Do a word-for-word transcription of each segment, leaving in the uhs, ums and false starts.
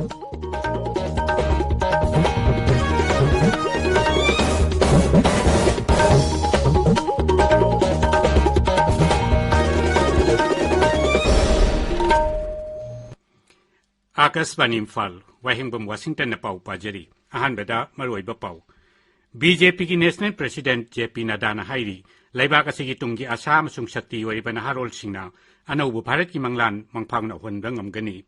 ꯑꯥꯀꯥꯁꯕꯥꯅꯤ ꯏꯝꯐꯥꯜ, ꯋꯥꯍꯦꯡꯕꯝ ꯋꯥꯁꯤꯡꯇꯟꯅ ꯄꯥꯎ ꯄꯥꯖꯔꯤ꯫ ꯑꯍꯥꯟꯕꯗ ꯃꯔꯨꯑꯣꯏꯕ ꯄꯥꯎ꯫ ꯕꯤ ꯖꯦ ꯄꯤꯒꯤ ꯅꯦꯁꯅꯦꯜ ꯄ꯭ꯔꯦꯁꯤꯗꯦꯟꯠ ꯖꯦ ꯄꯤ ꯅꯗꯥꯅ ꯍꯥꯏꯔꯤ, ꯂꯩꯕꯥꯛ ꯑꯁꯤꯒꯤ ꯇꯨꯡꯒꯤ ꯑꯥꯁꯥ ꯑꯃꯁꯨꯡ ꯁꯛꯇꯤ ꯑꯣꯏꯔꯤꯕ ꯅꯍꯥꯔꯣꯜꯁꯤꯡꯅ ꯑꯅꯧꯕ ꯚꯥꯔꯠꯀꯤ ꯃꯪꯂꯥꯟ ꯃꯪꯐꯥꯎꯅ ꯎꯍꯟꯕ ꯉꯝꯒꯅꯤ꯫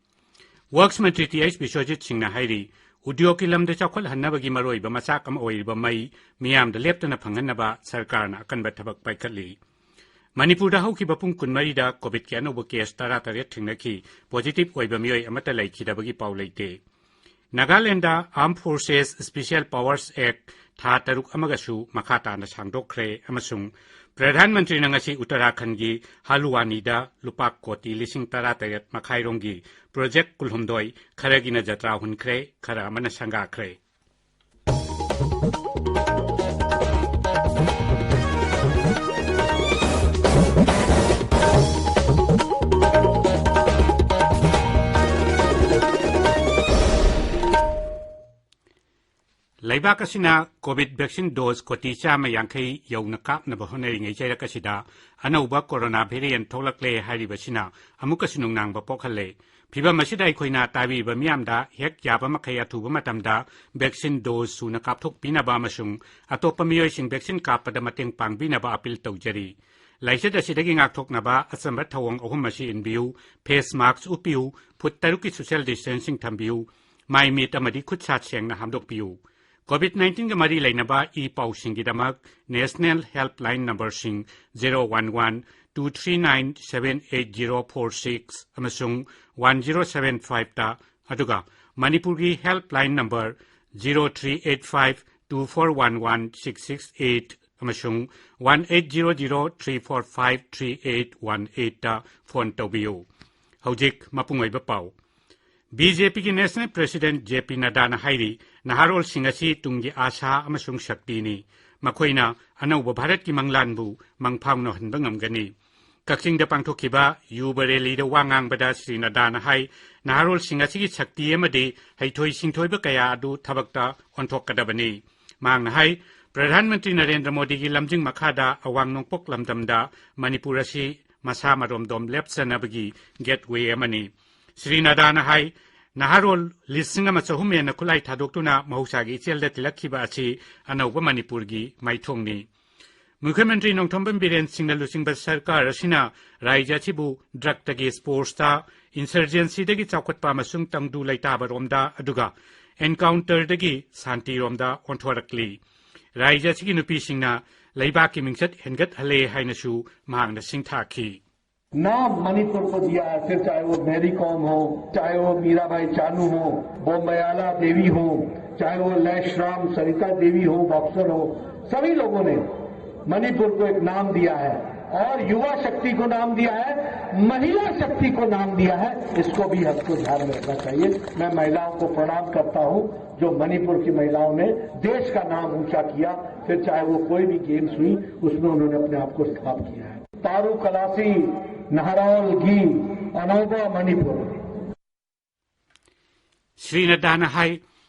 ꯋꯔꯛꯁ ꯃꯟꯇ꯭ꯔꯤ ꯇꯤ ꯑꯩꯆ ꯕꯤꯁ꯭ꯋꯖꯤꯠ ꯁꯤꯡꯅ ꯍꯥꯏꯔꯤ, ꯎꯗ꯭ꯌꯣꯒꯀꯤ ꯂꯝꯗ ꯆꯥꯎꯈꯠꯍꯟꯅꯕꯒꯤ ꯃꯔꯨꯑꯣꯏꯕ ꯃꯆꯥꯛ ꯑꯃ ꯑꯣꯏꯔꯤꯕ ꯃꯩ ꯃꯤꯌꯥꯝꯗ ꯂꯦꯞꯇꯅ ꯐꯪꯍꯟꯅꯕ ꯁꯔꯀꯥꯔꯅ ꯑꯀꯟꯕ ꯊꯕꯛ ꯄꯥꯏꯈꯠꯂꯤ꯫ ꯃꯅꯤꯄꯨꯔꯗ ꯍꯧꯈꯤꯕ ꯄꯨꯡ ꯀꯨꯟꯃꯔꯤꯗ ꯀꯣꯚꯤꯗꯀꯤ ꯑꯅꯧꯕ ꯀꯦꯁ ꯇꯔꯥꯇꯔꯦꯠ ꯊꯦꯡꯅꯈꯤ, ꯄꯣꯖꯤꯇꯤꯚ ꯑꯣꯏꯕ ꯃꯤꯑꯣꯏ ꯑꯃꯠꯇ ꯂꯩꯈꯤꯗꯕꯒꯤ ꯄꯥꯎ ꯂꯩꯇꯦ꯫ Nagaland Armed Forces Special Powers Act ꯊꯥ ꯇꯔꯨꯛ ꯑꯃꯒꯁꯨ ꯃꯈꯥ ꯇꯥꯅ ꯁꯥꯡꯗꯣꯛꯈ꯭ꯔꯦ ꯑꯃꯁꯨꯡ ꯄ꯭ꯔꯙꯥꯟ ꯃꯟꯇ꯭ꯔꯤꯅ ꯉꯁꯤ ꯎꯠꯇꯔꯥꯈꯟꯒꯤ ꯍꯜꯋꯥꯅꯤꯗ ꯂꯨꯄꯥ ꯀꯣꯇꯤ ꯂꯤꯁꯤꯡ ꯇꯔꯥꯇꯔꯦꯠ ꯃꯈꯥꯏꯔꯣꯝꯒꯤ ꯄ꯭ꯔꯣꯖꯦꯛ ꯀꯨꯟꯍꯨꯝꯗꯣꯏ ꯈꯔꯒꯤꯅ ꯖꯇ꯭ꯔꯥ ꯍꯨꯟꯈ꯭ꯔꯦ, ꯈꯔ ꯑꯃꯅ ꯁꯪꯒꯥꯈ꯭ꯔꯦ꯫ ꯂꯩꯕꯥꯛ ꯑꯁꯤꯅ ꯀꯣꯚꯤꯗ ꯚꯦꯛꯁꯤꯟ ꯗꯣꯖ ꯀꯣꯇꯤ ꯆꯥꯝꯃ ꯌꯥꯡꯈꯩ ꯌꯧꯅ ꯀꯥꯞꯅꯕ ꯍꯣꯠꯅꯔꯤꯉꯩ ꯆꯩꯔꯛ ꯑꯁꯤꯗ ꯑꯅꯧꯕ ꯀꯣꯔꯣꯅꯥ ꯚꯦꯔꯤꯌꯦꯟꯠ ꯊꯣꯛꯂꯛꯂꯦ ꯍꯥꯏꯔꯤꯕꯁꯤꯅ ꯑꯃꯨꯛꯀꯁꯨ ꯅꯨꯡꯅꯥꯡꯕ ꯄꯣꯛꯍꯜꯂꯦ꯫ ꯐꯤꯚꯝ ꯑꯁꯤꯗ ꯑꯩꯈꯣꯏꯅ ꯇꯥꯕꯤꯔꯤꯕ ꯃꯤꯌꯥꯝꯗ ꯍꯦꯛ ꯌꯥꯕ ꯃꯈꯩ ꯑꯊꯨꯕ ꯃꯇꯝꯗ ꯚꯦꯛꯁꯤꯟ ꯗꯣꯖ ꯁꯨꯅ ꯀꯥꯞꯊꯣꯛꯄꯤꯅꯕ ꯑꯃꯁꯨꯡ ꯑꯇꯣꯞꯄ ꯃꯤꯑꯣꯏꯁꯤꯡ ꯚꯦꯛꯁꯤꯟ ꯀꯥꯞꯄꯗ ꯃꯇꯦꯡ ꯄꯥꯡꯕꯤꯅꯕ ꯑꯄꯤꯜ ꯇꯧꯖꯔꯤ꯫ ꯂꯥꯏꯆꯠ ꯑꯁꯤꯗꯒꯤ ꯉꯥꯛꯊꯣꯛꯅꯕ ꯑꯆꯝꯕ ꯊꯧꯑꯣꯡ ꯑꯍꯨꯝ ꯑꯁꯤ ꯏꯟꯕꯤꯌꯨ: ꯐꯦꯁ ꯃꯥꯁꯛ ꯎꯞꯄꯤꯌꯨ, ꯐꯨꯠ ꯇꯔꯨꯛꯀꯤ ꯁꯣꯁꯤꯌꯦꯜ ꯗꯤꯁꯇꯦꯟꯁꯤꯡ ꯊꯝꯕꯤꯌꯨ, ꯃꯥꯏ ꯃꯤꯠ ꯑꯃꯗꯤ ꯈꯨꯠ ꯁꯥ ꯁꯦꯡꯅ ꯍꯥꯝꯗꯣꯛꯄꯤꯌꯨ꯫ ꯀꯣꯚꯤꯗ ꯅꯥꯏꯟꯇꯤꯟꯒ ꯃꯔꯤ ꯂꯩꯅꯕ ꯏ ꯄꯥꯎꯁꯤꯡꯒꯤꯗꯃꯛ ꯅꯦꯁꯅꯦꯜ ꯍꯦꯜꯞꯂꯥꯏꯟ ꯅꯝꯕꯔꯁꯤꯡ zero one one two three nine seven eight zero four six ꯑꯃꯁꯨꯡ ꯋꯥꯟ ꯖꯤꯔꯣ ꯁꯚꯦꯟ ꯐꯥꯏꯚꯇ, ꯑꯗꯨꯒ ꯃꯅꯤꯄꯨꯔꯒꯤ helpline number zero three eight five two four one one six six eight ꯑꯃꯁꯨꯡ one eight zero zero three four five three eight one ꯑꯩꯠꯇ phone ꯇꯧꯕꯤꯌꯨ꯫ ꯍꯧꯖꯤꯛ ꯃꯄꯨꯡ ꯑꯣꯏꯕ ꯄꯥꯎ꯫ ꯕꯤ ꯖꯦ ꯄꯤꯒꯤ ꯅꯦꯁꯅꯦꯜ ꯄ꯭ꯔꯦꯁꯤꯗꯦꯟꯠ ꯖꯦ ꯄꯤ ꯅꯗꯥꯅ ꯍꯥꯏꯔꯤ, ꯅꯍꯥꯔꯣꯜꯁꯤꯡ ꯑꯁꯤ ꯇꯨꯡꯒꯤ ꯑꯥꯁꯥ ꯑꯃꯁꯨꯡ ꯁꯛꯇꯤꯅꯤ꯫ ꯃꯈꯣꯏꯅ ꯑꯅꯧꯕ ꯚꯥꯔꯠꯀꯤ ꯃꯪꯂꯥꯟꯕꯨ ꯃꯪꯐꯥꯎꯅꯍꯟꯕ ꯉꯝꯒꯅꯤ꯫ ꯀꯛꯆꯤꯡꯗ ꯄꯥꯡꯊꯣꯛꯈꯤꯕ ꯌꯨꯕ ꯔꯦꯂꯤꯗ ꯋꯥ ꯉꯥꯡꯕꯗ ꯁ꯭ꯔꯤ ꯅꯗꯥꯅ ꯍꯥꯏ, ꯅꯍꯥꯔꯣꯜꯁꯤꯡ ꯑꯁꯤꯒꯤ ꯁꯛꯇꯤ ꯑꯃꯗꯤ ꯍꯩꯊꯣꯏ ꯁꯤꯡꯊꯣꯏꯕ ꯀꯌꯥ ꯑꯗꯨ ꯊꯕꯛꯇ ꯑꯣꯟꯊꯣꯛꯀꯗꯕꯅꯤ꯫ ꯃꯍꯥꯛꯅ ꯍꯥꯏ, ꯄ꯭ꯔꯙꯥꯟ ꯃꯟꯇ꯭ꯔꯤ ꯅꯔꯦꯟꯗ꯭ꯔ ꯃꯣꯗꯤꯒꯤ ꯂꯝꯖꯤꯡ ꯃꯈꯥꯗ ꯑꯋꯥꯡ ꯅꯣꯡꯄꯣꯛ ꯂꯝꯗꯝꯗ ꯃꯅꯤꯄꯨꯔ ꯑꯁꯤ ꯃꯁꯥ ꯃꯔꯣꯝꯗꯣꯝ ꯂꯦꯞꯆꯅꯕꯒꯤ ꯒꯦꯠꯋꯦ ꯑꯃꯅꯤ꯫ ꯁ꯭ꯔꯤ ꯅꯗꯥꯅ ꯍꯥꯏ, ꯅꯍꯥꯔꯣꯜ ꯂꯤꯁꯤꯡ ꯑꯃ ꯆꯍꯨꯝ ꯍꯦꯟꯅ ꯈꯨꯠꯂꯥꯏ ꯊꯥꯗꯣꯛꯇꯨꯅ ꯃꯍꯧꯁꯥꯒꯤ ꯏꯆꯦꯜꯗ ꯇꯤꯜꯂꯛꯈꯤꯕ ꯑꯁꯤ ꯑꯅꯧꯕ ꯃꯅꯤꯄꯨꯔꯒꯤ ꯃꯥꯏꯊꯣꯡꯅꯤ꯫ ꯃꯨꯈ꯭ꯌ ꯃꯟꯇ꯭ꯔꯤ ꯅꯣꯡꯊꯣꯝꯕꯝ ꯕꯤꯔꯦꯟ ꯁꯤꯡꯅ ꯂꯨꯆꯤꯡꯕ ꯁꯔꯀꯥꯔ ꯑꯁꯤꯅ ꯔꯥꯖ꯭ꯌ ꯑꯁꯤꯕꯨ ꯗ꯭ꯔꯒꯇꯒꯤ ꯁ꯭ꯄꯣꯔꯠꯁꯇ, ꯏꯟꯁꯔꯖꯦꯟꯁꯤꯗꯒꯤ ꯆꯥꯎꯈꯠꯄ ꯑꯃꯁꯨꯡ ꯇꯪꯗꯨ ꯂꯩꯇꯥꯕꯔꯣꯝꯗ, ꯑꯗꯨꯒ ꯑꯦꯟꯀꯥꯎꯟꯇꯔꯗꯒꯤ ꯁꯥꯟꯇꯤꯔꯣꯝꯗ ꯑꯣꯟꯊꯣꯔꯛꯂꯤ꯫ ꯔꯥꯖ꯭ꯌ ꯑꯁꯤꯒꯤ ꯅꯨꯄꯤꯁꯤꯡꯅ ꯂꯩꯕꯥꯛꯀꯤ ꯃꯤꯡꯆꯠ ꯍꯦꯟꯒꯠꯍꯜꯂꯦ ꯍꯥꯏꯅꯁꯨ ꯃꯍꯥꯛꯅ ꯁꯤꯡꯊꯥꯈꯤ꯫ नाम मणिपुर को दिया है, फिर चाहे वो मेरी कॉम हो, चाहे वो मीराबाई चानू हो, बोम्बयाला देवी हो, चाहे वो लैशराम सरिता देवी हो, बॉक्सर हो, सभी लोगों ने मणिपुर को एक नाम दिया है और युवा शक्ति को नाम दिया है, महिला शक्ति को नाम दिया है। इसको भी हमको ध्यान में रखना चाहिए। मैं महिलाओं को प्रणाम करता हूं जो मणिपुर की महिलाओं ने देश का नाम ऊंचा किया, फिर चाहे वो कोई भी गेम्स हुई, उसमें उन्होंने अपने आप को स्थापित किया है। तारू कलासी, नहरावल गी, अनोबा मणिपुर। ꯁ꯭ꯔꯤ ꯅꯗꯥꯅ ꯍꯥꯏ,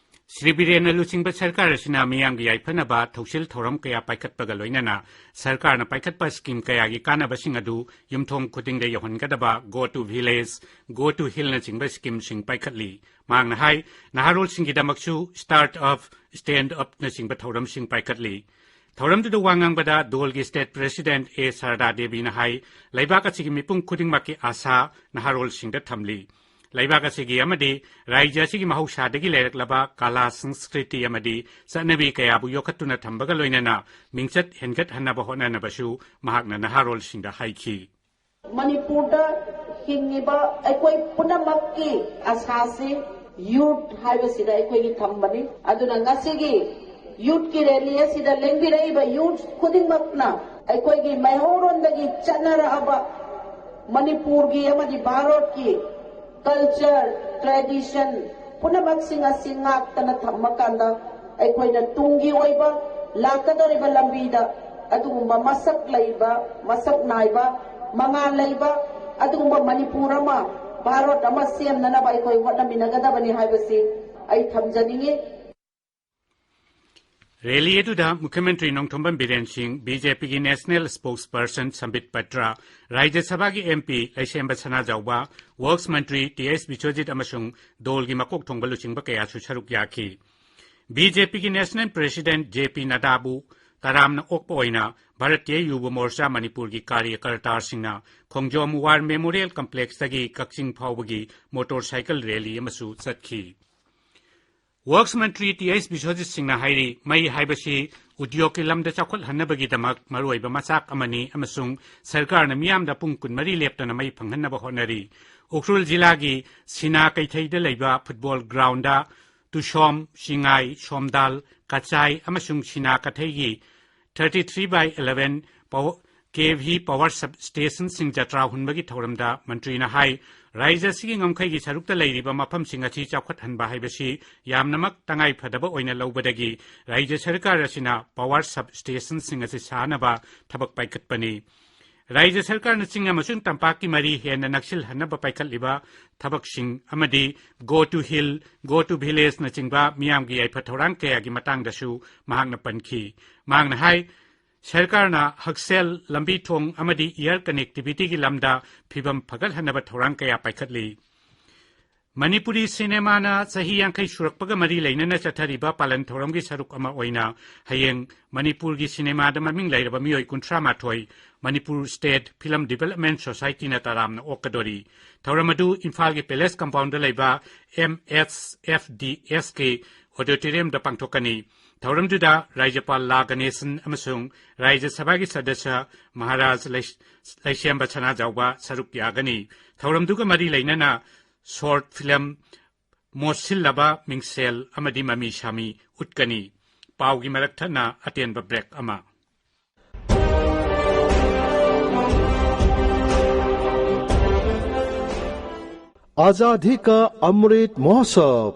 ꯁ꯭ꯔꯤ ꯕꯤꯔꯦꯟꯅ ꯂꯨꯆꯤꯡꯕ ꯁꯔꯀꯥꯔ ꯑꯁꯤꯅ ꯃꯤꯌꯥꯝꯒꯤ ꯌꯥꯏꯐꯅꯕ ꯊꯧꯁꯤꯜ ꯊꯧꯔꯝ ꯀꯌꯥ ꯄꯥꯏꯈꯠꯄꯒ ꯂꯣꯏꯅꯅ ꯁꯔꯀꯥꯔꯅ ꯄꯥꯏꯈꯠꯄ ꯁ꯭ꯀꯤꯝ ꯀꯌꯥꯒꯤ ꯀꯥꯟꯅꯕꯁꯤꯡ ꯑꯗꯨ ꯌꯨꯝꯊꯣꯡ ꯈꯨꯗꯤꯡꯗ ꯌꯧꯍꯟꯒꯗꯕ Go to Village, Go to Hillꯅꯆꯤꯡꯕ ꯁ꯭ꯀꯤꯝꯁꯤꯡ ꯄꯥꯏꯈꯠꯂꯤ꯫ ꯃꯍꯥꯛꯅ ꯍꯥꯏ, ꯅꯍꯥꯔꯣꯜꯁꯤꯡꯒꯤꯗꯃꯛꯁꯨ Start Up, Stand Upꯅꯆꯤꯡꯕ ꯊꯧꯔꯝꯁꯤꯡ ꯄꯥꯏꯈꯠꯂꯤ꯫ ꯊꯧꯔꯝꯗꯨꯗ ꯋꯥ ꯉꯥꯡꯕꯗ ꯗꯣꯜꯒꯤ state president ꯑꯦ ꯁꯔꯗꯥ ꯗꯦꯕꯤꯅ ꯍꯥꯏ, ꯂꯩꯕꯥꯛ ꯑꯁꯤꯒꯤ ꯃꯤꯄꯨꯝ ꯈꯨꯗꯤꯡꯃꯛꯀꯤ ꯑꯥꯁꯥ ꯅꯍꯥꯔꯣꯜꯁꯤꯡꯗ ꯊꯝꯂꯤ꯫ ꯂꯩꯕꯥꯛ ꯑꯁꯤꯒꯤ ꯑꯃꯗꯤ ꯔꯥꯖ꯭ꯌ ꯑꯁꯤꯒꯤ ꯃꯍꯧꯁꯥꯗꯒꯤ ꯂꯩꯔꯛꯂꯕ ꯀꯂꯥ, ꯁꯪꯁꯀ꯭ꯔꯤꯇꯤ ꯑꯃꯗꯤ ꯆꯠꯅꯕꯤ ꯀꯌꯥꯕꯨ ꯌꯣꯛꯈꯠꯇꯨꯅ ꯊꯝꯕꯒ ꯂꯣꯏꯅꯅ ꯃꯤꯡꯆꯠ ꯍꯦꯟꯒꯠꯍꯟꯅꯕ ꯍꯣꯠꯅꯅꯕꯁꯨ ꯃꯍꯥꯛꯅ ꯅꯍꯥꯔꯣꯜꯁꯤꯡꯗ ꯍꯥꯏꯈꯤ꯫ ꯃꯅꯤꯄꯨꯔꯗ ꯍꯤꯡꯉꯤꯕ ꯑꯩꯈꯣꯏ ꯄꯨꯝꯅꯃꯛꯀꯤ ꯑꯁꯥꯁꯤ ꯌꯨꯠ ꯍꯥꯏꯕꯁꯤꯗ ꯑꯩꯈꯣꯏꯒꯤ ꯊꯝꯕꯅꯤ꯫ ꯑꯗꯨꯅ ꯉꯁꯤꯒꯤ ꯌꯨꯠꯀꯤ ꯔꯦꯂꯤ ꯑꯁꯤꯗ ꯂꯦꯡꯕꯤꯔꯛꯏꯕ ꯌꯨꯠ ꯈꯨꯗꯤꯡꯃꯛꯅ ꯑꯩꯈꯣꯏꯒꯤ ꯃꯩꯍꯧꯔꯣꯟꯗꯒꯤ ꯆꯠꯅꯔꯛꯑꯕ ꯃꯅꯤꯄꯨꯔꯒꯤ ꯑꯃꯗꯤ ꯚꯥꯔꯠꯀꯤ culture, tradition ꯄꯨꯝꯅꯃꯛꯁꯤꯡ ꯑꯁꯤ ꯉꯥꯛꯇꯅ ꯊꯝꯃꯀꯥꯟꯗ ꯑꯩꯈꯣꯏꯅ ꯇꯨꯡꯒꯤ ꯑꯣꯏꯕ ꯂꯥꯛꯀꯗꯧꯔꯤꯕ ꯂꯝꯕꯤꯗ ꯑꯗꯨꯒꯨꯝꯕ ꯃꯁꯛ ꯂꯩꯕ, ꯃꯁꯛ ꯅꯥꯏꯕ ꯃꯉꯥꯜ ꯂꯩꯕ ꯑꯗꯨꯒꯨꯝꯕ ꯃꯅꯤꯄꯨꯔ ꯑꯃ, ꯚꯥꯔꯠ ꯑꯃ ꯁꯦꯝꯅꯅꯕ ꯑꯩꯈꯣꯏ ꯍꯣꯠꯅꯃꯤꯟꯅꯒꯗꯕꯅꯤ ꯍꯥꯏꯕꯁꯤ ꯑꯩ ꯊꯝꯖꯅꯤꯡꯏ꯫ ꯔꯦꯂꯤ ꯑꯗꯨꯗ ꯃꯨꯈ꯭ꯌ ꯃꯟꯇ꯭ꯔꯤ ꯅꯣꯡꯊꯣꯝꯕꯝ ꯕꯤꯔꯦꯟ ꯁꯤꯡ, ꯕꯤ ꯖꯦ ꯄꯤꯒꯤ ꯅꯦꯁꯅꯦꯜ ꯁ꯭ꯄꯣꯛꯁ ꯄꯔꯁꯟ ꯁꯝꯕꯤꯠ ꯄꯇ꯭ꯔ, ꯔꯥꯖ꯭ꯌ ꯁꯚꯥꯒꯤ ꯑꯦꯝ ꯄꯤ ꯂꯩꯁꯦꯝꯕ ꯁꯅꯥꯖꯥꯎꯕ, ꯋꯔꯛꯁ ꯃꯟꯇ꯭ꯔꯤ ꯇꯤ ꯑꯩꯆ ꯕꯤꯁ꯭ꯋꯖꯤꯠ ꯑꯃꯁꯨꯡ ꯗꯣꯜꯒꯤ ꯃꯀꯣꯛ ꯊꯣꯡꯕ ꯂꯨꯆꯤꯡꯕ ꯀꯌꯥꯁꯨ ꯁꯔꯨꯛ ꯌꯥꯈꯤ꯫ ꯕꯤ ꯖꯦ ꯄꯤꯒꯤ ꯅꯦꯁꯅꯦꯜ ꯄ꯭ꯔꯦꯁꯤꯗꯦꯟꯠ ꯖꯦ ꯄꯤ ꯅꯗꯥꯕꯨ ꯇꯔꯥꯝꯅ ꯑꯣꯛꯄ ꯑꯣꯏꯅ ꯚꯥꯔꯇꯤꯌ ꯌꯨꯕ ꯃꯣꯔꯆꯥ ꯃꯅꯤꯄꯨꯔꯒꯤ ꯀꯥꯔꯌꯀꯔꯇꯥꯁꯤꯡꯅ ꯈꯣꯡꯖꯣꯝ ꯋꯥꯔ ꯃꯦꯃꯣꯔꯤꯌꯦꯜ ꯀꯝꯄ꯭ꯂꯦꯛꯁꯇꯒꯤ ꯀꯛꯆꯤꯡ ꯐꯥꯎꯕꯒꯤ ꯃꯣꯇꯣꯔ ꯁꯥꯏꯀꯜ ꯔꯦꯂꯤ ꯑꯃꯁꯨ ꯆꯠꯈꯤ꯫ ꯋꯔꯛꯁ ꯃꯟꯇ꯭ꯔꯤ ꯇꯤ ꯑꯩꯆ ꯕꯤꯁ꯭ꯋꯖꯤꯠ ꯁꯤꯡꯅ ꯍꯥꯏꯔꯤ, ꯃꯩ ꯍꯥꯏꯕꯁꯤ ꯎꯗ꯭ꯌꯣꯒꯀꯤ ꯂꯝꯗ ꯆꯥꯎꯈꯠꯍꯟꯅꯕꯒꯤꯗꯃꯛ ꯃꯔꯨꯑꯣꯏꯕ ꯃꯆꯥꯛ ꯑꯃꯅꯤ ꯑꯃꯁꯨꯡ ꯁꯔꯀꯥꯔꯅ ꯃꯤꯌꯥꯝꯗ ꯄꯨꯡ ꯀꯨꯟꯃꯔꯤ ꯂꯦꯞꯇꯅ ꯃꯩ ꯐꯪꯍꯟꯅꯕ ꯍꯣꯠꯅꯔꯤ꯫ ꯎꯈ꯭ꯔꯨꯜ ꯖꯤꯂꯥꯒꯤ ꯁꯤꯅꯥ ꯀꯩꯊꯩꯗ ꯂꯩꯕ ꯐꯨꯠꯕꯣꯜ ꯒ꯭ꯔꯥꯎꯟꯗ ꯇꯨꯁꯣꯝ, ꯁꯤꯡꯉꯥꯏ, ꯁꯣꯝꯗꯥꯜ, ꯀꯆꯥꯏ ꯑꯃꯁꯨꯡ ꯁꯤꯅꯥ ꯀꯩꯊꯩꯒꯤ thirty three by eleven power, K V power sub stationꯁꯤꯡ ꯖꯇ꯭ꯔꯥ ꯍꯨꯟꯕꯒꯤ ꯊꯧꯔꯝꯗ ꯃꯟꯇ꯭ꯔꯤꯅ ꯍꯥꯏ, ꯔꯥꯖ꯭ꯌ ꯑꯁꯤꯒꯤ ꯉꯝꯈꯩꯒꯤ ꯁꯔꯨꯛꯇ ꯂꯩꯔꯤꯕ ꯃꯐꯝꯁꯤꯡ ꯑꯁꯤ ꯆꯥꯎꯈꯠꯍꯟꯕ ꯍꯥꯏꯕꯁꯤ ꯌꯥꯝꯅꯃꯛ ꯇꯉꯥꯏ ꯐꯗꯕ ꯑꯣꯏꯅ ꯂꯧꯕꯗꯒꯤ ꯔꯥꯖ꯭ꯌ ꯁꯔꯀꯥꯔ ꯑꯁꯤꯅ power sub stationꯁꯤꯡ ꯑꯁꯤ ꯁꯥꯅꯕ ꯊꯕꯛ ꯄꯥꯏꯈꯠꯄꯅꯤ꯫ ꯔꯥꯖ꯭ꯌ ꯁꯔꯀꯥꯔꯅ ꯆꯤꯡ ꯑꯃꯁꯨꯡ ꯇꯝꯄꯥꯛꯀꯤ ꯃꯔꯤ ꯍꯦꯟꯅ ꯅꯛꯁꯤꯜꯍꯟꯅꯕ ꯄꯥꯏꯈꯠꯂꯤꯕ ꯊꯕꯛꯁꯤꯡ ꯑꯃꯗꯤ Go to Hill, Go to Villageꯅꯆꯤꯡꯕ ꯃꯤꯌꯥꯝꯒꯤ ꯌꯥꯏꯐ ꯊꯧꯔꯥꯡ ꯀꯌꯥꯒꯤ ꯃꯇꯥꯡꯗꯁꯨ ꯃꯍꯥꯛꯅ ꯄꯟꯈꯤ꯫ ꯃꯍꯥꯛꯅ ꯍꯥꯏ, ꯁꯔꯀꯥꯔꯅ ꯍꯛꯁꯦꯜ, ꯂꯝꯕꯤ ꯊꯣꯡ ꯑꯃꯗꯤ air connectivityꯒꯤ ꯂꯝꯗ ꯐꯤꯚꯝ ꯐꯒꯠꯍꯟꯅꯕ ꯊꯧꯔꯥꯡ ꯀꯌꯥ ꯄꯥꯏꯈꯠꯂꯤ꯫ ꯃꯅꯤꯄꯨꯔꯤ ꯁꯤꯅꯦꯃꯥꯅ ꯆꯍꯤ ꯌꯥꯡꯈꯩ ꯁꯨꯔꯛꯄꯒ ꯃꯔꯤ ꯂꯩꯅꯅ ꯆꯠꯊꯔꯤꯕ ꯄꯥꯂꯟ ꯊꯧꯔꯝꯒꯤ ꯁꯔꯨꯛ ꯑꯃ ꯑꯣꯏꯅ ꯍꯌꯦꯡ ꯃꯅꯤꯄꯨꯔꯒꯤ ꯁꯤꯅꯦꯃꯥꯗ ꯃꯃꯤꯡ ꯂꯩꯔꯕ ꯃꯤꯑꯣꯏ ꯀꯨꯟꯊ꯭ꯔꯥ ꯃꯥꯊꯣꯏ ꯃꯅꯤꯄꯨꯔ State Film Development Societyꯅ ꯇꯔꯥꯝꯅ ꯑꯣꯛꯀꯗꯣꯔꯤ꯫ ꯊꯧꯔꯝ ꯑꯗꯨ ꯏꯝꯐꯥꯜꯒꯤ Palace Compoundꯗ ꯂꯩꯕ M S F D Sꯀꯤ auditoriumꯗ ꯄꯥꯡꯊꯣꯛꯀꯅꯤ꯫ ꯊꯧꯔꯝꯗꯨꯗ ꯔꯥꯖ꯭ꯌꯄꯥꯜ ꯂꯥ ꯒꯅꯦꯁꯟ ꯑꯃꯁꯨꯡ ꯔꯥꯖ꯭ꯌ ꯁꯚꯥꯒꯤ ꯁꯗꯁ꯭ꯌ ꯃꯍꯥꯔꯥꯖ ꯂꯩ-, ꯂꯩꯁꯦꯝꯕ ꯁꯅꯥꯖꯥꯎꯕ ꯁꯔꯨꯛ ꯌꯥꯒꯅꯤ꯫ ꯊꯧꯔꯝꯗꯨꯒ ꯃꯔꯤ ꯂꯩꯅꯅ short film, ꯃꯣꯠꯁꯤꯜꯂꯕ ꯃꯤꯡꯁꯦꯜ ꯑꯃꯗꯤ ꯃꯃꯤ ꯁꯥꯃꯤ ꯎꯠꯀꯅꯤ꯫ ꯄꯥꯎꯒꯤ ꯃꯔꯛ ꯊꯠꯅ ꯑꯇꯦꯟꯕ break ꯑꯃ꯫ आजादी का अमृत महोत्सव।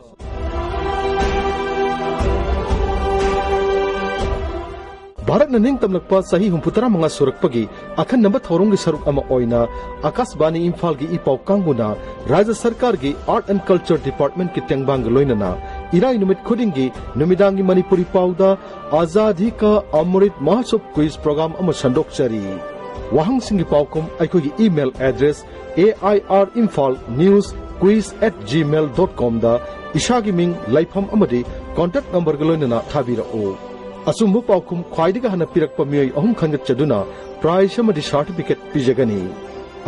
ꯚꯥꯔꯠꯅ ꯅꯤꯡꯇꯝꯂꯛꯄ ꯆꯍꯤ ꯍꯨꯝꯐꯨ ꯇꯔꯥꯃꯉꯥ ꯁꯨꯔꯛꯄꯒꯤ ꯑꯈꯟꯅꯕ ꯊꯧꯔꯝꯒꯤ ꯁꯔꯨꯛ ꯑꯃ ꯑꯣꯏꯅ ꯑꯀꯥꯁꯕꯥꯅꯤ ꯏꯝꯐꯥꯜꯒꯤ ꯏ ꯄꯥꯎ ꯀꯥꯡꯕꯨꯅ ꯔꯥꯖ꯭ꯌ ꯁꯔꯀꯥꯔꯒꯤ Art and Culture Departmentꯀꯤ ꯇꯦꯡꯕꯥꯡꯒ ꯂꯣꯏꯅꯅ ꯏꯔꯥꯏ ꯅꯨꯃꯤꯠ ꯈꯨꯗꯤꯡꯒꯤ ꯅꯨꯃꯤꯗꯥꯡꯒꯤ ꯃꯅꯤꯄꯨꯔꯤ ꯄꯥꯎꯗ Azadi Ka Amrit Mahotsav Quiz Program ꯑꯃ ꯁꯟꯗꯣꯛꯆꯔꯤ꯫ ꯋꯥꯍꯪꯁꯤꯡꯒꯤ ꯄꯥꯎꯈꯨꯝ ꯑꯩꯈꯣꯏꯒꯤ email address A I R Imphal news quiz at gmail dot comꯗ ꯏꯁꯥꯒꯤ ꯃꯤꯡ, ꯂꯩꯐꯝ ꯑꯃꯗꯤ contact numberꯒ ꯂꯣꯏꯅꯅ ꯊꯥꯕꯤꯔꯛꯎ꯫ ꯑꯆꯨꯝꯕ ꯄꯥꯎꯈꯨꯝ ꯈ꯭ꯋꯥꯏꯗꯒꯤ ꯍꯥꯟꯅ ꯄꯤꯔꯛꯄ ꯃꯤꯑꯣꯏ ꯑꯍꯨꯝ ꯈꯟꯒꯠꯆꯗꯨꯅ prize ꯑꯃꯗꯤ certificate ꯄꯤꯖꯒꯅꯤ꯫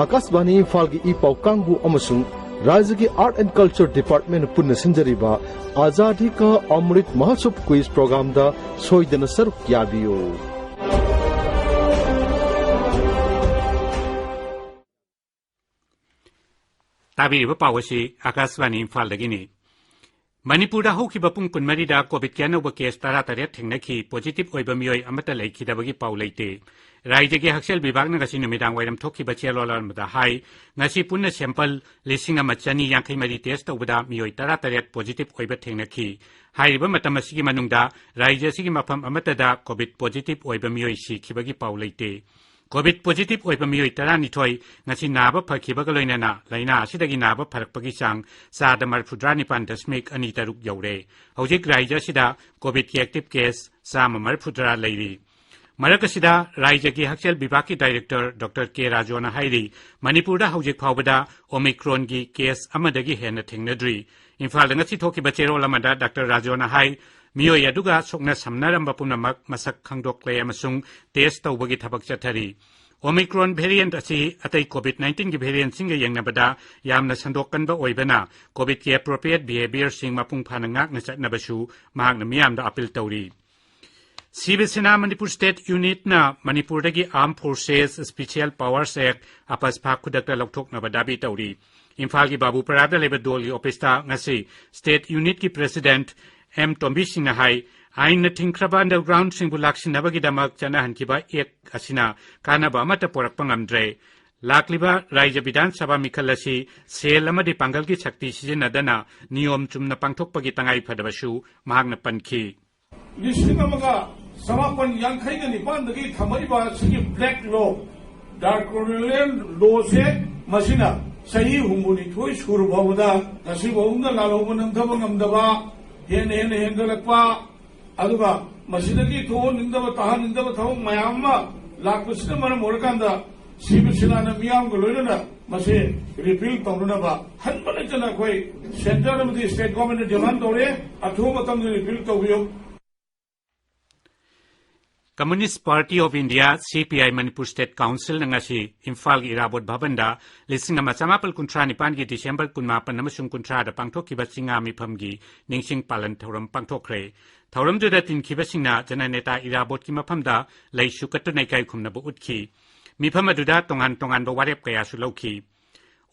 ꯑꯀꯥꯁꯕꯥꯅꯤ ꯏꯝꯐꯥꯜꯒꯤ ꯏ ꯄꯥꯎ ꯀꯥꯡꯕꯨ ꯑꯃꯁꯨꯡ ꯔꯥꯖ꯭ꯌꯒꯤ Art and Culture Departmentꯅ ꯄꯨꯟꯅ ꯁꯤꯟꯖꯔꯤꯕ Azadi Ka Amrit Mahotsav Quiz Programꯗ ꯁꯣꯏꯗꯅ ꯁꯔꯨꯛ ꯌꯥꯕꯤꯌꯨ꯫ ꯇꯥꯕꯤꯔꯤꯕ ꯄꯥꯎ ꯑꯁꯤ ꯑꯀꯥꯁꯕꯥꯅꯤ ꯏꯝꯐꯥꯜꯗꯒꯤꯅꯤ꯫ ꯃꯅꯤꯄꯨꯔꯗ ꯍꯧꯈꯤꯕ ꯄꯨꯡ ꯀꯨꯟꯃꯔꯤꯗ ꯀꯣꯚꯤꯗꯀꯤ ꯑꯅꯧꯕ ꯀꯦꯁ ꯇꯔꯥꯇꯔꯦꯠ ꯊꯦꯡꯅꯈꯤ꯫ ꯄꯣꯖꯤꯇꯤꯚ ꯑꯣꯏꯕ ꯃꯤꯑꯣꯏ ꯑꯃꯠꯇ ꯂꯩꯈꯤꯗꯕꯒꯤ ꯄꯥꯎ ꯂꯩꯇꯦ꯫ ꯔꯥꯖ꯭ꯌꯒꯤ ꯍꯛꯁꯦꯜ ꯕꯤꯚꯥꯒꯅ ꯉꯁꯤ ꯅꯨꯃꯤꯗꯥꯡ ꯋꯥꯏꯔꯝ ꯊꯣꯛꯈꯤꯕ ꯆꯦꯔꯣꯜ ꯑꯃꯗ ꯍꯥꯏ, ꯉꯁꯤ ꯄꯨꯟꯅ ꯁꯦꯝꯄꯜ ꯂꯤꯁꯤꯡ ꯑꯃ ꯆꯅꯤ ꯌꯥꯡꯈꯩ ꯃꯔꯤ ꯇꯦꯁ ꯇꯧꯕꯗ ꯃꯤꯑꯣꯏ ꯇꯔꯥꯇꯔꯦꯠ ꯄꯣꯖꯤꯇꯤꯚ ꯑꯣꯏꯕ ꯊꯦꯡꯅꯈꯤ꯫ ꯍꯥꯏꯔꯤꯕ ꯃꯇꯝ ꯑꯁꯤꯒꯤ ꯃꯅꯨꯡꯗ ꯔꯥꯖ꯭ꯌ ꯑꯁꯤꯒꯤ ꯃꯐꯝ ꯑꯃꯠꯇꯗ ꯀꯣꯚꯤꯗ ꯄꯣꯖꯤꯇꯤꯚ ꯑꯣꯏꯕ ꯃꯤꯑꯣꯏ ꯁꯤꯈꯤꯕꯒꯤ ꯄꯥꯎ ꯂꯩꯇꯦ꯫ ꯀꯣꯚꯤꯗ ꯄꯣꯖꯤꯇꯤꯚ ꯑꯣꯏꯕ ꯃꯤꯑꯣꯏ ꯇꯔꯥꯅꯤꯊꯣꯏ ꯉꯁꯤ ꯅꯥꯕ ꯐꯈꯤꯕꯒ ꯂꯣꯏꯅꯅ ꯂꯥꯏꯅꯥ ꯑꯁꯤꯗꯒꯤ ꯅꯥꯕ ꯐꯔꯛꯄꯒꯤ ꯆꯥꯡ ꯆꯥꯗ ꯃꯔꯤꯐꯨꯇꯔꯥ ꯅꯤꯄꯥꯟ ꯗꯁꯃꯤꯛ ꯑꯅꯤ ꯇꯔꯨꯛ ꯌꯧꯔꯦ꯫ ꯍꯧꯖꯤꯛ ꯔꯥꯖ꯭ꯌ ꯑꯁꯤꯗ ꯀꯣꯚꯤꯗꯀꯤ ꯑꯦꯛꯇꯤꯚ ꯀꯦꯁ ꯆꯥꯝꯃ ꯃꯔꯤꯐꯨꯇꯔꯥ ꯂꯩꯔꯤ꯫ ꯃꯔꯛ ꯑꯁꯤꯗ ꯔꯥꯖ꯭ꯌꯒꯤ ꯍꯛꯁꯦꯜ ꯕꯤꯚꯥꯒꯀꯤ ꯗꯥꯏꯔꯦꯛꯇꯔ ꯗꯣꯛꯇꯔ ꯀꯦ ꯔꯥꯖꯣꯅ ꯍꯥꯏꯔꯤ, ꯃꯅꯤꯄꯨꯔꯗ ꯍꯧꯖꯤꯛ ꯐꯥꯎꯕꯗ ꯑꯣꯃꯤꯀ꯭ꯔꯣꯟꯒꯤ ꯀꯦꯁ ꯑꯃꯗꯒꯤ ꯍꯦꯟꯅ ꯊꯦꯡꯅꯗ꯭ꯔꯤ꯫ ꯏꯝꯐꯥꯜꯗ ꯉꯁꯤ ꯊꯣꯛꯈꯤꯕ ꯆꯦꯔꯣꯜ ꯑꯃꯗ ꯗꯥꯛꯇꯔ ꯔꯥꯖꯣꯅ ꯍꯥꯏ, ꯃꯤꯑꯣꯏ ꯑꯗꯨꯒ ꯁꯣꯛꯅ ꯁꯝꯅꯔꯝꯕ ꯄꯨꯝꯅꯃꯛ ꯃꯁꯛ ꯈꯪꯗꯣꯛꯂꯦ ꯑꯃꯁꯨꯡ ꯇꯦꯁ ꯇꯧꯕꯒꯤ ꯊꯕꯛ ꯆꯠꯊꯔꯤ꯫ ꯑꯣꯃꯤꯀ꯭ꯔꯣꯟ ꯚꯦꯔꯤꯌꯦꯟꯠ ꯑꯁꯤ ꯑꯇꯩ ꯀꯣꯚꯤꯗ ꯅꯥꯏꯟꯇꯤꯟꯒꯤ ꯚꯦꯔꯤꯌꯦꯟꯠꯁꯤꯡꯒ ꯌꯦꯡꯅꯕꯗ ꯌꯥꯝꯅ ꯁꯟꯗꯣꯛꯀꯟꯕ ꯑꯣꯏꯕꯅ ꯀꯣꯚꯤꯗꯀꯤ ꯑꯦꯄ꯭ꯔꯣꯄ꯭ꯔꯤꯌꯦꯠ ꯕꯤꯍꯦꯕꯤꯌꯔꯁꯤꯡ ꯃꯄꯨꯡ ꯐꯥꯅ ꯉꯥꯛꯅ ꯆꯠꯅꯕꯁꯨ ꯃꯍꯥꯛꯅ ꯃꯤꯌꯥꯝꯗ ꯑꯄꯤꯜ ꯇꯧꯔꯤ꯫ ꯁꯤꯕ ꯁꯦꯅꯥ ꯃꯅꯤꯄꯨꯔ ꯁ꯭ꯇꯦꯠ ꯌꯨꯅꯤꯠꯅ ꯃꯅꯤꯄꯨꯔꯗꯒꯤ Armed Forces Special Powers Act, ꯑꯄꯁꯐꯥ, ꯈꯨꯗꯛꯇ ꯂꯧꯊꯣꯛꯅꯕ ꯗꯥꯕꯤ ꯇꯧꯔꯤ꯫ ꯏꯝꯐꯥꯜꯒꯤ ꯕꯥꯕꯨꯄꯔꯥꯗ ꯂꯩꯕ ꯗꯣꯜꯒꯤ ꯑꯣꯐꯤꯁꯇ ꯉꯁꯤ ꯁ꯭ꯇꯦꯠ ꯌꯨꯅꯤꯠꯀꯤ ꯄ꯭ꯔꯦꯁꯤꯗꯦꯟꯠ ꯑꯦꯝ ꯇꯣꯝꯕꯤ ꯁꯤꯡꯅ ꯍꯥꯏ, ꯑꯥꯏꯟꯅ ꯊꯤꯡꯈ꯭ꯔꯕ ꯑꯟꯗꯔꯒ꯭ꯔꯥꯎꯟꯁꯤꯡꯕꯨ ꯂꯥꯛꯁꯤꯟꯅꯕꯒꯤꯗꯃꯛ ꯆꯠꯅꯍꯟꯈꯤꯕ ꯑꯦꯛ ꯑꯁꯤꯅ ꯀꯥꯟꯅꯕ ꯑꯃꯠꯇ ꯄꯨꯔꯛꯄ ꯉꯝꯗ꯭ꯔꯦ꯫ ꯂꯥꯛꯂꯤꯕ ꯔꯥꯖ꯭ꯌ ꯕꯤꯙꯥꯟ ꯁꯚꯥ ꯃꯤꯈꯜ ꯑꯁꯤ ꯁꯦꯜ ꯑꯃꯗꯤ ꯄꯥꯡꯒꯜꯒꯤ ꯁꯛꯇꯤ ꯁꯤꯖꯤꯟꯅꯗꯅ ꯅꯤꯌꯣꯝ ꯆꯨꯝꯅ ꯄꯥꯡꯊꯣꯛꯄꯒꯤ ꯇꯉꯥꯏꯐꯗꯕꯁꯨ ꯃꯍꯥꯛꯅ ꯄꯟꯈꯤ꯫ ꯂꯤꯁꯤꯡ ꯑꯃꯒ ꯆꯃꯥꯄꯟ ꯌꯥꯡꯈꯩꯒ ꯅꯤꯄꯥꯟꯗꯒꯤ ꯊꯝꯃꯛꯏꯕ ꯁꯤꯒꯤ black law, dark colonial lawꯁꯦ, ꯃꯁꯤꯅ ꯆꯍꯤ ꯍꯨꯝꯐꯨꯅꯤꯊꯣꯏ ꯁꯨꯔ ꯐꯥꯎꯕꯗ ꯉꯁꯤ ꯐꯥꯎꯕꯗ ꯂꯥꯜꯍꯧꯕ ꯅꯝꯊꯕ ꯉꯝꯗꯕ, ꯍꯦꯟꯅ ꯍꯦꯟꯅ ꯍꯦꯟꯒꯠꯂꯛꯄ, ꯑꯗꯨꯒ ꯃꯁꯤꯗꯒꯤ ꯊꯣꯛꯍꯟꯅꯤꯡꯗꯕ, ꯇꯥꯍꯟꯅꯤꯡꯗꯕ ꯊꯕꯛ ꯃꯌꯥꯝ ꯑꯃ ꯂꯥꯛꯄꯁꯤꯅ ꯃꯔꯝ ꯑꯣꯏꯔꯀꯥꯟꯗ, ꯁꯤꯕ ꯁꯤꯂꯥꯅ ꯃꯤꯌꯥꯝꯒ ꯂꯣꯏꯅꯅ ꯃꯁꯤ repeal ꯇꯧꯅꯅꯕ ꯍꯟꯕ ꯂꯩꯇꯅ ꯑꯩꯈꯣꯏ centre ꯑꯃꯗꯤ state governmentꯅ demand ꯇꯧꯔꯦ꯫ ꯑꯊꯨꯕ ꯃꯇꯝꯗ repeal ꯇꯧꯕꯤꯌꯨ꯫ Communist Party of India, C P I, Manipur State Councilꯅ ꯉꯁꯤ ꯏꯝꯐꯥꯜꯒꯤ ꯏꯔꯥꯕꯣꯠ ꯚꯕꯟꯗ ꯂꯤꯁꯤꯡ ꯑꯃ ꯆꯃꯥꯄꯜ ꯀꯨꯟꯊ꯭ꯔꯥ ꯅꯤꯄꯥꯟꯒꯤ December ꯀꯨꯟꯃꯥꯄꯟ ꯑꯃꯁꯨꯡ ꯀꯨꯟꯊ꯭ꯔꯥꯗ ꯄꯥꯡꯊꯣꯛꯈꯤꯕ ꯆꯤꯡꯉꯥ ꯃꯤꯐꯝꯒꯤ ꯅꯤꯡꯁꯤꯡ ꯄꯥꯂꯟ ꯊꯧꯔꯝ ꯄꯥꯡꯊꯣꯛꯈ꯭ꯔꯦ꯫ ꯊꯧꯔꯝꯗꯨꯗ ꯇꯤꯟꯈꯤꯕꯁꯤꯡꯅ ꯖꯅꯅꯦꯇꯥ ꯏꯔꯥꯕꯣꯠꯀꯤ ꯃꯐꯝꯗ ꯂꯩꯁꯨ ꯀꯠꯇꯨꯅ ꯏꯀꯥꯏ ꯈꯨꯝꯅꯕ ꯎꯠꯈꯤ꯫ ꯃꯤꯐꯝ ꯑꯗꯨꯗ ꯇꯣꯉꯥꯟ ꯇꯣꯉꯥꯟꯕ ꯋꯥꯔꯦꯞ ꯀꯌꯥꯁꯨ ꯂꯧꯈꯤ꯫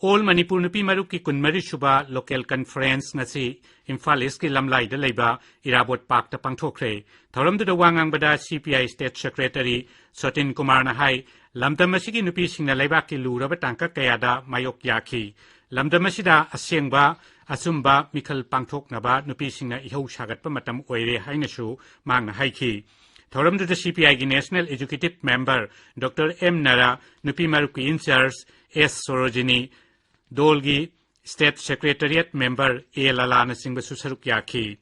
All Manipur ꯅꯨꯄꯤ ꯃꯔꯨꯞꯀꯤ ꯀꯨꯟꯃꯔꯤ ꯁꯨꯕ local conference ꯉꯁꯤ ꯏꯝꯐꯥꯜ ꯏꯁꯀꯤ ꯂꯝꯂꯥꯏꯗ ꯂꯩꯕ ꯏꯔꯥꯕꯣꯠ ꯄꯥꯔꯛꯇ ꯄꯥꯡꯊꯣꯛꯈ꯭ꯔꯦ꯫ ꯊꯧꯔꯝꯗꯨꯗ ꯋꯥ ꯉꯥꯡꯕꯗ C P I state secretary ꯁꯣꯇꯤꯟ ꯀꯨꯃꯥꯔꯅ ꯍꯥꯏ, ꯂꯝꯗꯝ ꯑꯁꯤꯒꯤ ꯅꯨꯄꯤꯁꯤꯡꯅ ꯂꯩꯕꯥꯛꯀꯤ ꯂꯨꯔꯕ ꯇꯥꯡꯀꯛ ꯀꯌꯥꯗ ꯃꯥꯌꯣꯛ ꯌꯥꯈꯤ꯫ ꯂꯝꯗꯝ ꯑꯁꯤꯗ ꯑꯁꯦꯡꯕ, ꯑꯆꯨꯝꯕ ꯃꯤꯈꯜ ꯄꯥꯡꯊꯣꯛꯅꯕ ꯅꯨꯄꯤꯁꯤꯡꯅ ꯏꯍꯧ ꯁꯥꯒꯠꯄ ꯃꯇꯝ ꯑꯣꯏꯔꯦ ꯍꯥꯏꯅꯁꯨ ꯃꯍꯥꯛꯅ ꯍꯥꯏꯈꯤ꯫ ꯊꯧꯔꯝꯗꯨꯗ C P Iꯒꯤ National Executive Member Doctor M ꯅꯥꯔꯥ, ꯅꯨꯄꯤ ꯃꯔꯨꯞꯀꯤ in-charge S Sarojini, ꯗꯣꯜꯒꯤ State Secretariat Member A ꯂꯥꯂꯥꯅꯆꯤꯡꯕꯁꯨ ꯁꯔꯨꯛ ꯌꯥꯈꯤ꯫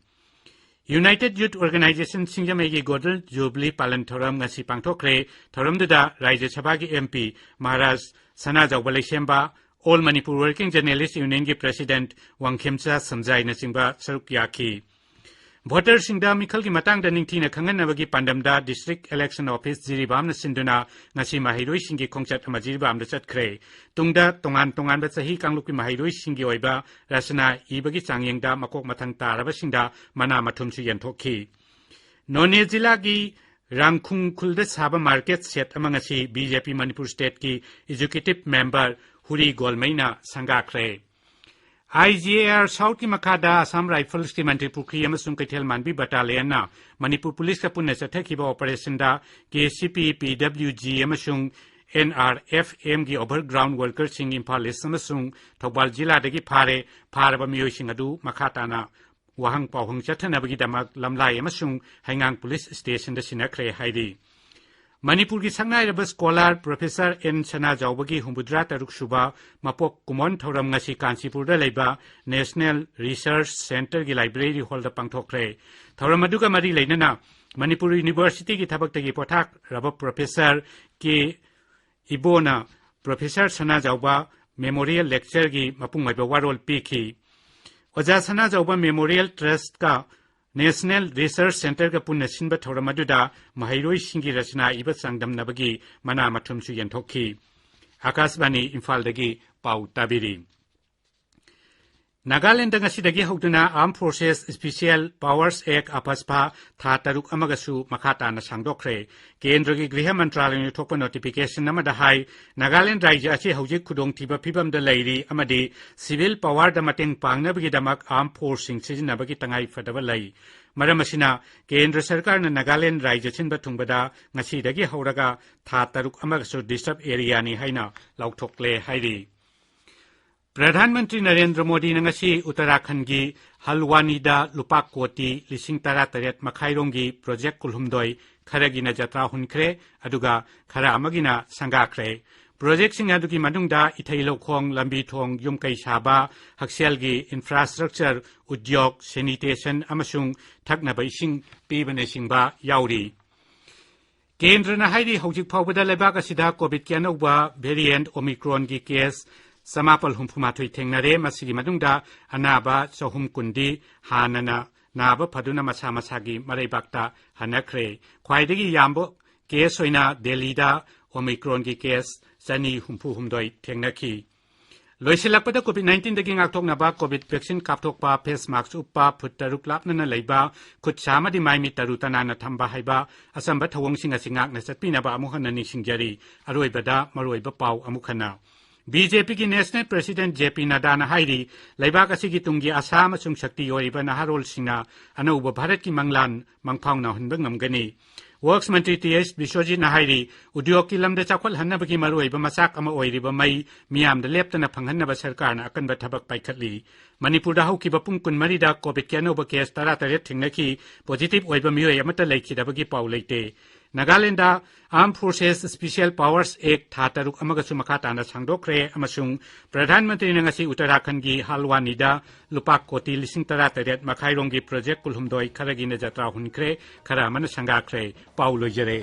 United Youth Organisation ꯁꯤꯡꯖꯃꯩꯒꯤ Golden Jubilee ꯄꯥꯂꯟ ꯊꯧꯔꯝ ꯉꯁꯤ ꯄꯥꯡꯊꯣꯛꯈ꯭ꯔꯦ꯫ ꯊꯧꯔꯝꯗꯨꯗ ꯔꯥꯖ꯭ꯌ ꯁꯚꯥꯒꯤ M P ꯃꯍꯥꯔꯥꯖ ꯁꯅꯥꯖꯥꯎꯕ ꯂꯩꯁꯦꯝꯕ, All Manipur Working Journalist Unionꯒꯤ President Wangkhemcha ꯁꯝꯖꯥꯏꯅꯆꯤꯡꯕ ꯁꯔꯨꯛ ꯌꯥꯈꯤ꯫ ꯚꯣꯇꯔꯁꯤꯡꯗ ꯃꯤꯈꯜꯒꯤ ꯃꯇꯥꯡꯗ ꯅꯤꯡꯊꯤꯅ ꯈꯪꯍꯟꯅꯕꯒꯤ ꯄꯥꯟꯗꯝꯗ District Election Office ꯖꯤꯔꯤꯕꯥꯝꯅ ꯁꯤꯟꯗꯨꯅ ꯉꯁꯤ ꯃꯍꯩꯔꯣꯏꯁꯤꯡꯒꯤ ꯈꯣꯡꯆꯠ ꯑꯃ ꯖꯤꯔꯤꯕꯥꯝꯗ ꯆꯠꯈ꯭ꯔꯦ꯫ ꯇꯨꯡꯗ ꯇꯣꯉꯥꯟ ꯇꯣꯉꯥꯟꯕ ꯆꯍꯤ ꯀꯥꯡꯂꯨꯞꯀꯤ ꯃꯍꯩꯔꯣꯏꯁꯤꯡꯒꯤ ꯑꯣꯏꯕ ꯔꯆꯅꯥ ꯏꯕꯒꯤ ꯆꯥꯡꯌꯦꯡꯗ ꯃꯀꯣꯛ ꯃꯊꯪ ꯇꯥꯔꯕꯁꯤꯡꯗ ꯃꯅꯥ ꯃꯊꯨꯝꯁꯨ ꯌꯦꯟꯊꯣꯛꯈꯤ꯫ ꯅꯣꯅꯦ ꯖꯤꯂꯥꯒꯤ ꯔꯥꯡꯈꯨꯡ ꯈꯨꯜꯗ ꯁꯥꯕ market shed ꯑꯃ ꯉꯁꯤ B J P Manipur stateꯀꯤ Executive Member ꯍꯨꯔꯤ ꯒꯣꯜꯃꯩꯅ ꯁꯪꯒꯥꯈ꯭ꯔꯦ꯫ I G A R Southꯀꯤ ꯃꯈꯥꯗ Assam Riflesꯀꯤ ꯃꯟꯇ꯭ꯔꯤ ꯄꯨꯈ꯭ꯔꯤ ꯑꯃꯁꯨꯡ ꯀꯩꯊꯦꯜ ꯃꯥꯟꯕꯤ battalionꯅ ꯃꯅꯤꯄꯨꯔ ꯄꯨꯂꯤꯁꯀ ꯄꯨꯟꯅ ꯆꯠꯊꯈꯤꯕ operationꯗ K C P, P W G ꯑꯃꯁꯨꯡ N R F Mꯒꯤ overground workerꯁꯤꯡ Imphal East ꯑꯃꯁꯨꯡ ꯊꯧꯕꯥꯜ ꯖꯤꯂꯥꯗꯒꯤ ꯐꯥꯔꯦ꯫ ꯐꯥꯔꯕ ꯃꯤꯑꯣꯏꯁꯤꯡ ꯑꯗꯨ ꯃꯈꯥ ꯇꯥꯅ ꯋꯥꯍꯪ ꯄꯥꯎꯍꯪ ꯆꯠꯊꯅꯕꯒꯤꯗꯃꯛ ꯂꯝꯂꯥꯏ ꯑꯃꯁꯨꯡ ꯍꯩꯉꯥꯡ ꯄꯨꯂꯤꯁ ꯁ꯭ꯇꯦꯁꯟꯗ ꯁꯤꯟꯅꯈ꯭ꯔꯦ ꯍꯥꯏꯔꯤ꯫ ꯃꯅꯤꯄꯨꯔꯒꯤ ꯁꯛꯅꯥꯏꯔꯕ ꯁ꯭ꯀꯣꯂꯥꯔ ꯄ꯭ꯔꯣꯐꯦꯁꯔ ꯑꯦꯟ ꯁꯅꯥꯖꯥꯎꯕꯒꯤ ꯍꯨꯝꯐꯨꯇꯔꯥ ꯇꯔꯨꯛ ꯁꯨꯕ ꯃꯄꯣꯛ ꯀꯨꯝꯑꯣꯟ ꯊꯧꯔꯝ ꯉꯁꯤ ꯀꯥꯟꯆꯤꯄꯨꯔꯗ ꯂꯩꯕ ꯅꯦꯁꯅꯦꯜ ꯔꯤꯁꯔꯆ ꯁꯦꯟꯇꯔꯒꯤ ꯂꯥꯏꯕ꯭ꯔꯦꯔꯤ ꯍꯣꯜꯗ ꯄꯥꯡꯊꯣꯛꯈ꯭ꯔꯦ꯫ ꯊꯧꯔꯝ ꯑꯗꯨꯒ ꯃꯔꯤ ꯂꯩꯅꯅ ꯃꯅꯤꯄꯨꯔ ꯌꯨꯅꯤꯚꯔꯁꯤꯇꯤꯒꯤ ꯊꯕꯛꯇꯒꯤ ꯄꯣꯊꯥꯈ꯭ꯔꯕ ꯄ꯭ꯔꯣꯐꯦꯁꯔ ꯀꯦ ꯏꯕꯣꯅ ꯄ꯭ꯔꯣꯐꯦꯁꯔ ꯁꯅꯥꯖꯥꯎꯕ ꯃꯦꯃꯣꯔꯤꯌꯦꯜ ꯂꯦꯛꯆꯔꯒꯤ ꯃꯄꯨꯡ ꯑꯣꯏꯕ ꯋꯥꯔꯣꯜ ꯄꯤꯈꯤ꯫ ꯑꯣꯖꯥ ꯁꯅꯥꯖꯥꯎꯕ ꯃꯦꯃꯣꯔꯤꯌꯦꯜ ꯇ꯭ꯔꯁꯠꯀ ꯅꯦꯁꯅꯦꯜ ꯔꯤꯁꯔꯆ ꯁꯦꯟꯇꯔꯒ ꯄꯨꯟꯅ ꯁꯤꯟꯕ ꯊꯧꯔꯝ ꯑꯗꯨꯗ ꯃꯍꯩꯔꯣꯏꯁꯤꯡꯒꯤ ꯔꯆꯅꯥ ꯏꯕ ꯆꯥꯡꯗꯝꯅꯕꯒꯤ ꯃꯅꯥ ꯃꯊꯨꯝꯁꯨ ꯌꯦꯟꯊꯣꯛꯈꯤ꯫ ꯑꯀꯥꯁꯕꯥꯅꯤ ꯏꯝꯐꯥꯜꯗꯒꯤ ꯄꯥꯎ ꯇꯥꯕꯤꯔꯤ꯫ ꯅꯥꯒꯥꯂꯦꯟꯗ ꯉꯁꯤꯗꯒꯤ ꯍꯧꯗꯨꯅ Armed Forces Special Powers Act, ꯑꯄꯁꯐꯥ, ꯊꯥ ꯇꯔꯨꯛ ꯑꯃꯒꯁꯨ ꯃꯈꯥ ꯇꯥꯅ ꯁꯥꯡꯗꯣꯛꯈ꯭ꯔꯦ꯫ ꯀꯦꯟꯗ꯭ꯔꯒꯤ ꯒ꯭ꯔꯤꯍ ꯃꯟꯇ꯭ꯔꯥꯂꯌꯅ ꯊꯣꯛꯄ ꯅꯣꯇꯤꯐꯤꯀꯦꯁꯟ ꯑꯃꯗ ꯍꯥꯏ, ꯅꯥꯒꯥꯂꯦꯟ ꯔꯥꯏꯖ꯭ꯌ ꯑꯁꯤ ꯍꯧꯖꯤꯛ ꯈꯨꯗꯣꯡꯊꯤꯕ ꯐꯤꯕꯝꯗ ꯂꯩꯔꯤ ꯑꯃꯗꯤ ꯁꯤꯚꯤꯜ ꯄꯥꯋꯔꯗ ꯃꯇꯦꯡ ꯄꯥꯡꯅꯕꯒꯤꯗꯃꯛ ꯑꯥꯔꯝ ꯐꯣꯔꯁꯁꯤꯡ ꯁꯤꯖꯤꯟꯅꯕꯒꯤ ꯇꯉꯥꯏ ꯐꯗꯕ ꯂꯩ꯫ ꯃꯔꯝ ꯑꯁꯤꯅ ꯀꯦꯟꯗ꯭ꯔ ꯁꯔꯀꯥꯔꯅ ꯅꯥꯒꯥꯂꯦꯟ ꯔꯥꯏꯖ꯭ꯌ ꯁꯤꯟꯕ ꯊꯨꯡꯕꯗ ꯉꯁꯤꯗꯒꯤ ꯍꯧꯔꯒ ꯊꯥ ꯇꯔꯨꯛ ꯑꯃꯒꯁꯨ ꯗꯤꯁꯇꯔꯕ ꯑꯦꯔꯤꯌꯥꯅꯤ ꯍꯥꯏꯅ ꯂꯥꯎꯊꯣꯛꯂꯦ ꯍꯥꯏꯔꯤ꯫ ꯄ꯭ꯔꯙꯥꯟ ꯃꯟꯇ꯭ꯔꯤ ꯅꯔꯦꯟꯗ꯭ꯔ ꯃꯣꯗꯤꯅ ꯉꯁꯤ ꯎꯠꯇꯔꯥꯈꯟꯗꯒꯤ ꯍꯜꯋꯥꯅꯤꯗ ꯂꯨꯄꯥ ꯀꯣꯇꯤ ꯂꯤꯁꯤꯡ ꯇꯔꯥꯇꯔꯦꯠ ꯃꯈꯥꯏꯔꯣꯝꯒꯤ ꯄ꯭ꯔꯣꯖꯦꯛ ꯀꯨꯟꯍꯨꯝꯗꯣꯏ ꯈꯔꯒꯤꯅ ꯖꯇ꯭ꯔꯥ ꯍꯨꯟꯈ꯭ꯔꯦ, ꯑꯗꯨꯒ ꯈꯔ ꯑꯃꯒꯤꯅ ꯁꯪꯒꯥꯈ꯭ꯔꯦ꯫ ꯄ꯭ꯔꯣꯖꯦꯛꯁꯤꯡ ꯑꯗꯨꯒꯤ ꯃꯅꯨꯡꯗ ꯏꯊꯩ ꯂꯧꯈꯣꯡ, ꯂꯝꯕꯤ ꯊꯣꯡ, ꯌꯨꯝ ꯀꯩ ꯁꯥꯕ, ꯍꯛꯁꯦꯜꯒꯤ ꯏꯟꯐ꯭ꯔꯥꯁ꯭ꯇ꯭ꯔꯛꯆꯔ, ꯎꯗ꯭ꯌꯣꯛ, ꯁꯦꯅꯤꯇꯦꯁꯟ ꯑꯃꯁꯨꯡ ꯊꯛꯅꯕ ꯏꯁꯤꯡ ꯄꯤꯕꯅꯆꯤꯡꯕ ꯌꯥꯎꯔꯤ꯫ ꯀꯦꯟꯗ꯭ꯔꯅ ꯍꯥꯏꯔꯤ, ꯍꯧꯖꯤꯛ ꯐꯥꯎꯕꯗ ꯂꯩꯕꯥꯛ ꯑꯁꯤꯗ ꯀꯣꯚꯤꯗꯀꯤ ꯑꯅꯧꯕ ꯚꯦꯔꯤꯌꯦꯟꯠ ꯑꯣꯃꯤꯀ꯭ꯔꯣꯟꯒꯤ ꯀꯦꯁ ꯆꯃꯥꯄꯜ ꯍꯨꯝꯐꯨ ꯃꯥꯊꯣꯏ ꯊꯦꯡꯅꯔꯦ꯫ ꯃꯁꯤꯒꯤ ꯃꯅꯨꯡꯗ ꯑꯅꯥꯕ ꯆꯍꯨꯝ ꯀꯨꯟꯗꯤ ꯍꯥꯟꯅꯅ ꯅꯥꯕ ꯐꯗꯨꯅ ꯃꯁꯥ ꯃꯁꯥꯒꯤ ꯃꯔꯩꯕꯥꯛꯇ ꯍꯟꯅꯈ꯭ꯔꯦ꯫ ꯈ꯭ꯋꯥꯏꯗꯒꯤ ꯌꯥꯝꯕ ꯀꯦꯁ ꯑꯣꯏꯅ ꯗꯦꯜꯂꯤꯗ ꯑꯣꯃꯤꯀ꯭ꯔꯣꯟꯒꯤ ꯀꯦꯁ ꯆꯅꯤ ꯍꯨꯝꯐꯨ ꯍꯨꯝꯗꯣꯏ ꯊꯦꯡꯅꯈꯤ꯫ ꯂꯣꯏꯁꯤꯜꯂꯛꯄꯗ, ꯀꯣꯚꯤꯗ ꯅꯥꯏꯟꯇꯤꯟꯗꯒꯤ ꯉꯥꯛꯊꯣꯛꯅꯕ ꯀꯣꯚꯤꯗ ꯚꯦꯛꯁꯤꯟ ꯀꯥꯞꯊꯣꯛꯄ, ꯐꯦꯁ ꯃꯥꯛꯁ ꯎꯞꯄ, ꯐꯨꯠ ꯇꯔꯨꯛ ꯂꯥꯞꯅꯅ ꯂꯩꯕ, ꯈꯨꯠ ꯁꯥ ꯑꯃꯗꯤ ꯃꯥꯏ ꯃꯤꯠ ꯇꯔꯨ ꯇꯅꯥꯟꯅ ꯊꯝꯕ ꯍꯥꯏꯕ ꯑꯆꯝꯕ ꯊꯧꯑꯣꯡꯁꯤꯡ ꯑꯁꯤ ꯉꯥꯛꯅ ꯆꯠꯄꯤꯅꯕ ꯑꯃꯨꯛ ꯍꯟꯅ ꯅꯤꯡꯁꯤꯡꯖꯔꯤ꯫ ꯑꯔꯣꯏꯕꯗ ꯃꯔꯨꯑꯣꯏꯕ ꯄꯥꯎ ꯑꯃꯨꯛ ꯍꯟꯅ꯫ ꯕꯤ ꯖꯦ ꯄꯤꯒꯤ ꯅꯦꯁꯅꯦꯜ ꯄ꯭ꯔꯦꯁꯤꯗꯦꯟꯠ ꯖꯦ ꯄꯤ ꯅꯗꯥꯅ ꯍꯥꯏꯔꯤ, ꯂꯩꯕꯥꯛ ꯑꯁꯤꯒꯤ ꯇꯨꯡꯒꯤ ꯑꯁꯥ ꯑꯃꯁꯨꯡ ꯁꯛꯇꯤ ꯑꯣꯏꯔꯤꯕ ꯅꯍꯥꯔꯣꯜꯁꯤꯡꯅ ꯑꯅꯧꯕ ꯚꯥꯔꯠꯀꯤ ꯃꯪꯂꯥꯟ ꯃꯪꯐꯥꯎꯅꯍꯟꯕ ꯉꯝꯒꯅꯤ꯫ ꯋꯔꯛꯁ ꯃꯟꯇ꯭ꯔꯤ ꯇꯤ ꯑꯦꯁ ꯕꯤꯁ꯭ꯋꯖꯤꯠꯅ ꯍꯥꯏꯔꯤ, ꯎꯗ꯭ꯌꯣꯒꯀꯤ ꯂꯝꯗ ꯆꯥꯎꯈꯠꯍꯟꯅꯕꯒꯤ ꯃꯔꯨꯑꯣꯏꯕ ꯃꯆꯥꯛ ꯑꯃ ꯑꯣꯏꯔꯤꯕ ꯃꯩ ꯃꯤꯌꯥꯝꯗ ꯂꯦꯞꯇꯅ ꯐꯪꯍꯟꯅꯕ ꯁꯔꯀꯥꯔꯅ ꯑꯀꯟꯕ ꯊꯕꯛ ꯄꯥꯏꯈꯠꯂꯤ꯫ ꯃꯅꯤꯄꯨꯔꯗ ꯍꯧꯈꯤꯕ ꯄꯨꯡ ꯀꯨꯟꯃꯔꯤꯗ ꯀꯣꯚꯤꯗꯀꯤ ꯑꯅꯧꯕ ꯀꯦꯁ ꯇꯔꯥꯇꯔꯦꯠ ꯊꯦꯡꯅꯈꯤ, ꯄꯣꯖꯤꯇꯤꯚ ꯑꯣꯏꯕ ꯃꯤꯑꯣꯏ ꯑꯃꯠꯇ ꯂꯩꯈꯤꯗꯕꯒꯤ ꯄꯥꯎ ꯂꯩꯇꯦ꯫ Nagaland Armed Forces Special Powers Act ꯊꯥ ꯇꯔꯨꯛ ꯑꯃꯒꯁꯨ ꯃꯈꯥ ꯇꯥꯅ ꯁꯥꯡꯗꯣꯛꯈ꯭ꯔꯦ ꯑꯃꯁꯨꯡ ꯄ꯭ꯔꯙꯥꯟ ꯃꯟꯇ꯭ꯔꯤꯅ ꯉꯁꯤ ꯎꯠꯇꯔꯥꯈꯟꯒꯤ ꯍꯥꯜꯋꯥꯅꯤꯗ ꯂꯨꯄꯥ ꯀꯣꯇꯤ ꯂꯤꯁꯤꯡ ꯇꯔꯥꯇꯔꯦꯠ ꯃꯈꯥꯏꯔꯣꯝꯒꯤ ꯄ꯭ꯔꯣꯖꯦꯛ ꯀꯨꯟꯍꯨꯝꯗꯣꯏ ꯈꯔꯒꯤꯅ ꯖꯇ꯭ꯔꯥ ꯍꯨꯟꯈ꯭ꯔꯦ, ꯈꯔ ꯑꯃꯅ ꯁꯪꯒꯥꯈ꯭ꯔꯦ꯫ ꯄꯥꯎ ꯂꯣꯏꯖꯔꯦ꯫